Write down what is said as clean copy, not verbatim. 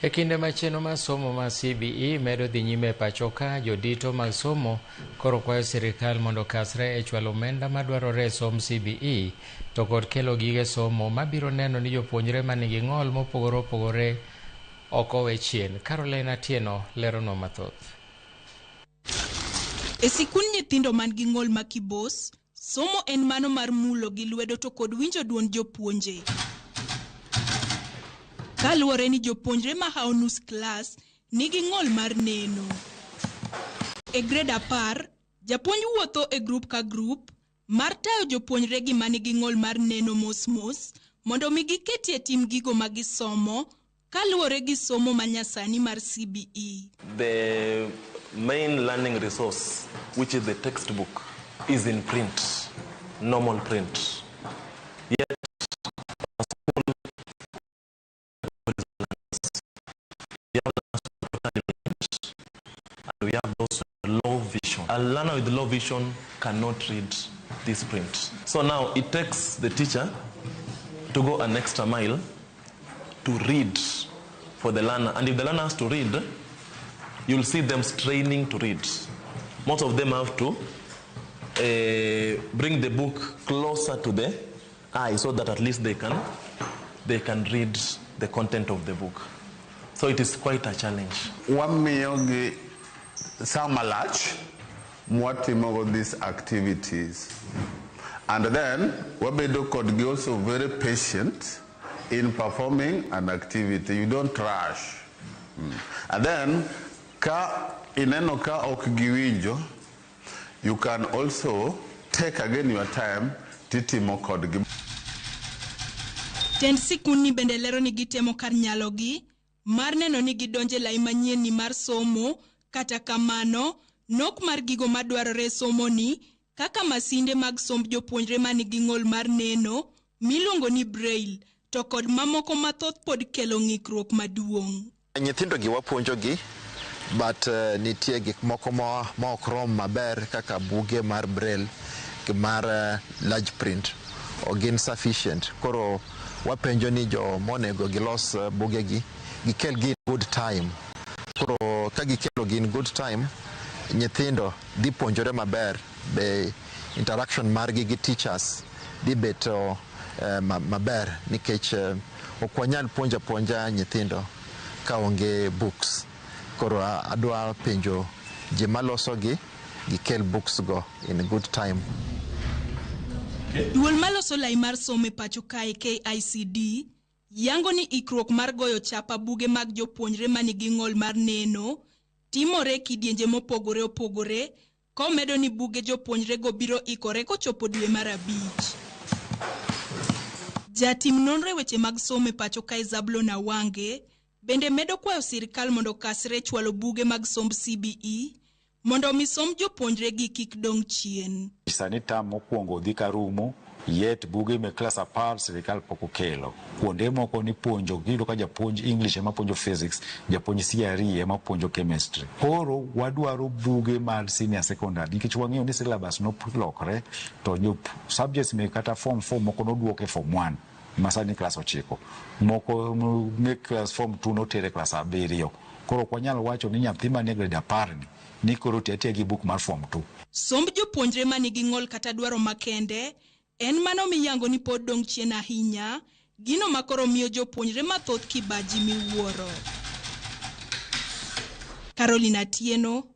E kinde ma chenro mar somo mar CBE medo dhi nyime e pacho ka, jodito mag somo koro kwayo sirikal mondo okasre e chwalo omenda madwarore e somb CBE to kod kelo gige somo mabiro neno ni jopuonjre manigi ng'ol mopogore opogore ok owe chien. Caroline Atieno leronwa mathoth. E sikund nyithindo man gi ng'ol ma Kibos, somo en mano mar mulo gi lwedo to kod winjo duond jopuonje. Kaluwore ni jopuonjre mahawo nus klas nigi ng'ol mar neno. E grade 10, japuonj wuotho e grup ka grup mar tayo jopuonjre gi manigi ng'ol mar neno mos mos mondo mi giketie tim gigo ma gisomo kaluwore gi somo manyasani mar CBE. The main learning resource, which is the textbook, is in print, normal print. Yet, our school we have totally blind, and we have those low vision. A learner with low vision cannot read this print. So now it takes the teacher to go an extra mile to read for the learner. And if the learner has to read, you'll see them straining to read. Most of them have to bring the book closer to the eye so that at least they can read the content of the book. So it is quite a challenge. Wamiyogi sa malach mwatimogo these activities, and then wabedo kodgi also very patient in performing an activity. You don't rush. And then ka ineno ka ok giwinjo, you can also take again your time titimo kodgi. Tend sikundni bende lero ni gitemo kar nyalogi mar neno ni gidonje lai manyien ni mar somo. Kata kamano, nok mar gigo madwarore e somoni kaka masinde mag somb jopuonjre manigi ng'ol mar neno miluongo ni braille to kod mamoko mathoth pod kelo ng'ikruok maduong'. Nyithindo gi wapuonjogi, but nitie gik moko ma ok rom maber kaka buge mar braille gi mar large print ok gin sufficient. Koro wapenjo ni jo monego gilos bugegi gikel gi in good time. Koro ka gikelo gi in good time, nyithindo dhi puonjore maber, be interaction margi gi teachers dhi bet maber nikech ok wanyal puonjo apuonja nyithindo ka onge books. Koro adwa penjo ji malosogi gikel books go in good time. Duol maloso lai mar somo e pacho kae, KICD, yango ni ikruok mar goyo chapa buge mag jopuonjre manigi ng'ol mar neno timore e kidienje mopogore opogore, komedo ni buge jopuonjrego biro ikore kochopo dwe mar 5. Jatim nonro e weche mag somo e pacho kae, Zablon Awange, bende medo kwayo sirikal mondo okasre chwalo buge mag somb CBE mondo omi somb jopuonjre gi kik dong' chien. Sani term mokwongo dhi ka rumo, yet buge me klas 10 sirikal pok okelo. Kuonde moko nipuonjo, iyudo ka japuonj English ema puonjo physics, japuonj CRE ema puonjo chemistry. Koro wadwaro buge mar senior secondary nikech wang'eyo ni syllabus nolokre to subjects me kata form 4 moko noduok e form 1 ma sani klas 9, moko me klas form 2 noter e klas 7. Koro ok wanyal wacho ni nyathi manie grade 10 ni koro ti atiya gi buk mar form 2. Somb jopuonjre manigi ng'ol kata dwaro makende en mano miyango ni pod dong' chien ahinya, gino ma koro miyo jopuonjre mathoth kibaji miwuoro. Caroline Atieno.